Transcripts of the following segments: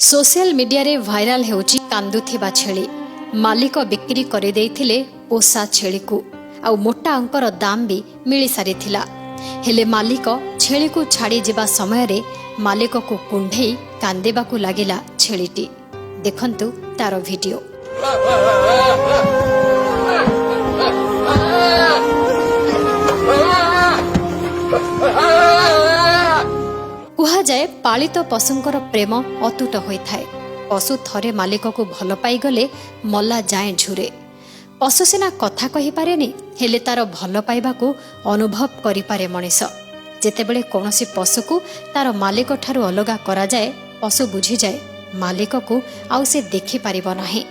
Social ମିଡିଆରେ viral ହେଉଛି କାନ୍ଦୁଥିବା ଛେଳି। ମାଲିକ ବିକ୍ରି କରିଦେଇଥିଲେ ପୋଷା ଛେଳିକୁ, ଆଉ ମୋଟା ଅଙ୍କର ଦାମ ବି ମିଳିସାରିଥିଲା। ହେଲେ ମାଲିକ ଛେଳିକୁ ଛାଡ଼ିଯିବା ସମୟରେ ମାଲିକକୁ କୁଣ୍ଢେଇ କାନ୍ଦିବାକୁ ଲାଗିଲା ଛେଳିଟି। ଦେଖନ୍ତୁ ତାର ଭିଡିଓ। କୁହାଯାଏ, ପାଳିତ ପଶୁଙ୍କର ପ୍ରେମ ଅତୁଟ ହୋଇଥାଏ। ପଶୁ ଥରେ ମାଲିକକୁ ଭଲ ପାଇଗଲେ ମଲା ଯାଏଁ ଝୁରେ। ପଶୁ ସିନା କଥା କହିପାରେନି, ହେଲେ ତାର ଭଲ ପାଇବାକୁ ଅନୁଭବ କରିପାରେ ମଣିଷ। ଯେତେବେଳେ କୌଣସି ପଶୁକୁ ତାର ମାଲିକଠାରୁ ଅଲଗା କରାଯାଏ, ପଶୁ ବୁଝିଯାଏ ମାଲିକକୁ ଆଉ ସେ ଦେଖିପାରିବ ନାହିଁ,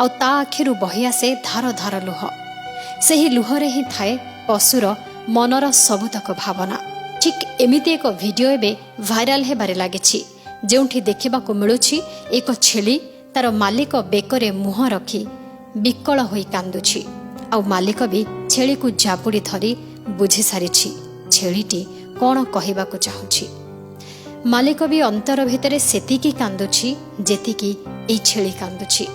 ଆଉ ତା ଆଖିରୁ ବହିଆସେ ଧାର ଧାର ଲୁହ। ସେହି ଲୁହରେ ହିଁ ଥାଏ ପଶୁର ମନର ସବୁତକ ଭାବନା। ଠିକ୍ ଏମିତି ଏକ ଭିଡିଓ ଏବେ ଭାଇରାଲ ହେବାରେ ଲାଗିଛି, ଯେଉଁଠି ଦେଖିବାକୁ ମିଳୁଛି ଏକ ଛେଳି ତାର ମାଲିକ ବେକରେ ମୁହଁ ରଖି ବିକଳ ହୋଇ କାନ୍ଦୁଛି, ଆଉ ମାଲିକ ବି ଛେଳିକୁ ଜାବୁଡ଼ି ଧରି ବୁଝିସାରିଛି ଛେଳିଟି କ'ଣ କହିବାକୁ ଚାହୁଁଛି। ମାଲିକ ବି ଅନ୍ତର ଭିତରେ ସେତିକି କାନ୍ଦୁଛି ଯେତିକି ଏଇ ଛେଳି କାନ୍ଦୁଛି।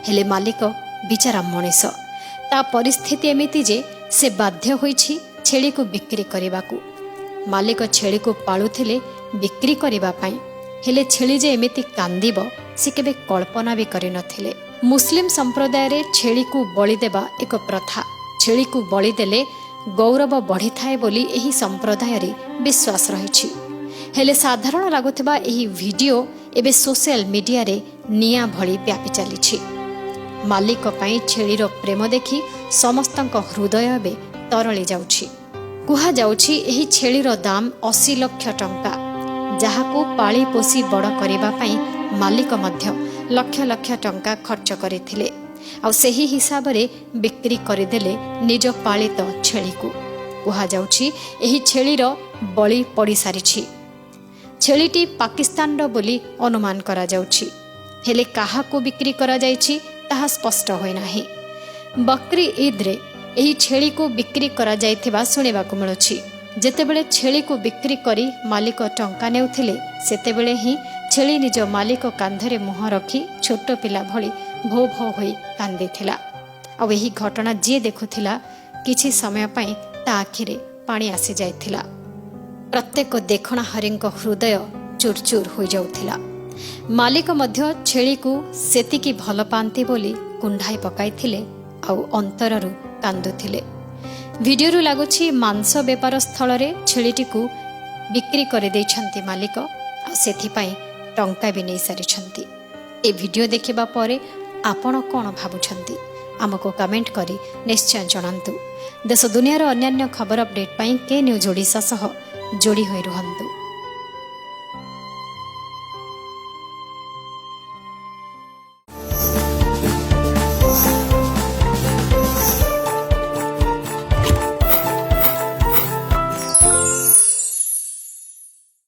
ହେଲେ ମାଲିକ ବିଚାରା ମଣିଷ, ତା ପରିସ୍ଥିତି ଏମିତି ଯେ ସେ ବାଧ୍ୟ ହୋଇଛି ଛେଳିକୁ ବିକ୍ରି କରିବାକୁ। ମାଲିକ ଛେଳିକୁ ପାଳୁଥିଲେ ବିକ୍ରି କରିବା ପାଇଁ, ହେଲେ ଛେଳି ଯେ ଏମିତି କାନ୍ଦିବ ସେ କେବେ କଳ୍ପନା ବି କରିନଥିଲେ। ମୁସଲିମ ସମ୍ପ୍ରଦାୟରେ ଛେଳିକୁ ବଳି ଦେବା ଏକ ପ୍ରଥା। ଛେଳିକୁ ବଳି ଦେଲେ ଗୌରବ ବଢ଼ିଥାଏ ବୋଲି ଏହି ସମ୍ପ୍ରଦାୟରେ ବିଶ୍ୱାସ ରହିଛି। ହେଲେ ସାଧାରଣ ଲାଗୁଥିବା ଏହି ଭିଡିଓ ଏବେ ସୋସିଆଲ ମିଡିଆରେ ନିଆଁ ଭଳି ବ୍ୟାପି ଚାଲିଛି। ମାଲିକ ପାଇଁ ଛେଳିର ପ୍ରେମ ଦେଖି ସମସ୍ତଙ୍କ ହୃଦୟ ଏବେ ତରଳି ଯାଉଛି। କୁହାଯାଉଛି, ଏହି ଛେଳିର ଦାମ 80 ଲକ୍ଷ ଟଙ୍କା, ଯାହାକୁ ପାଳି ପୋଷି ବଡ଼ କରିବା ପାଇଁ ମାଲିକ ମଧ୍ୟ ଲକ୍ଷ ଲକ୍ଷ ଟଙ୍କା ଖର୍ଚ୍ଚ କରିଥିଲେ, ଆଉ ସେହି ହିସାବରେ ବିକ୍ରି କରିଦେଲେ ନିଜ ପାଳିତ ଛେଳିକୁ। କୁହାଯାଉଛି, ଏହି ଛେଳିର ବଳି ପଡ଼ିସାରିଛି। ଛେଳିଟି ପାକିସ୍ତାନର ବୋଲି ଅନୁମାନ କରାଯାଉଛି, ହେଲେ କାହାକୁ ବିକ୍ରି କରାଯାଇଛି ତାହା ସ୍ପଷ୍ଟ ହୋଇନାହିଁ। ବକ୍ରି ଇଦ୍ରେ ଏହି ଛେଳିକୁ ବିକ୍ରି କରାଯାଇଥିବା ଶୁଣିବାକୁ ମିଳୁଛି। ଯେତେବେଳେ ଛେଳିକୁ ବିକ୍ରି କରି ମାଲିକ ଟଙ୍କା ନେଉଥିଲେ, ସେତେବେଳେ ହିଁ ଛେଳି ନିଜ ମାଲିକ କାନ୍ଧରେ ମୁହଁ ରଖି ଛୋଟ ପିଲା ଭଳି ଭୋ ଭୋ ହୋଇ କାନ୍ଦିଥିଲା। ଆଉ ଏହି ଘଟଣା ଯିଏ ଦେଖୁଥିଲା, କିଛି ସମୟ ପାଇଁ ତା ଆଖିରେ ପାଣି ଆସିଯାଇଥିଲା। ପ୍ରତ୍ୟେକ ଦେଖଣାହାରୀଙ୍କ ହୃଦୟ ଚୁରଚୁର ହୋଇଯାଉଥିଲା। ମାଲିକ ମଧ୍ୟ ଛେଳିକୁ ସେତିକି ଭଲ ପାଆନ୍ତି ବୋଲି କୁଣ୍ଢାଇ ପକାଇଥିଲେ ଆଉ ଅନ୍ତରରୁ କାନ୍ଦୁଥିଲେ। ଭିଡିଓରୁ ଲାଗୁଛି, ମାଂସ ବେପାର ସ୍ଥଳରେ ଛେଳିଟିକୁ ବିକ୍ରି କରିଦେଇଛନ୍ତି ମାଲିକ, ଆଉ ସେଥିପାଇଁ ଟଙ୍କା ବି ନେଇସାରିଛନ୍ତି। ଏ ଭିଡିଓ ଦେଖିବା ପରେ ଆପଣ କ'ଣ ଭାବୁଛନ୍ତି, ଆମକୁ କମେଣ୍ଟ କରି ନିଶ୍ଚୟ ଜଣାନ୍ତୁ। ଦେଶ ଦୁନିଆର ଅନ୍ୟାନ୍ୟ ଖବର ଅପଡେଟ୍ ପାଇଁ କେ ନ୍ୟୁଜ୍ ଓଡ଼ିଶା ସହ ଯୋଡ଼ି ହୋଇ ରୁହନ୍ତୁ।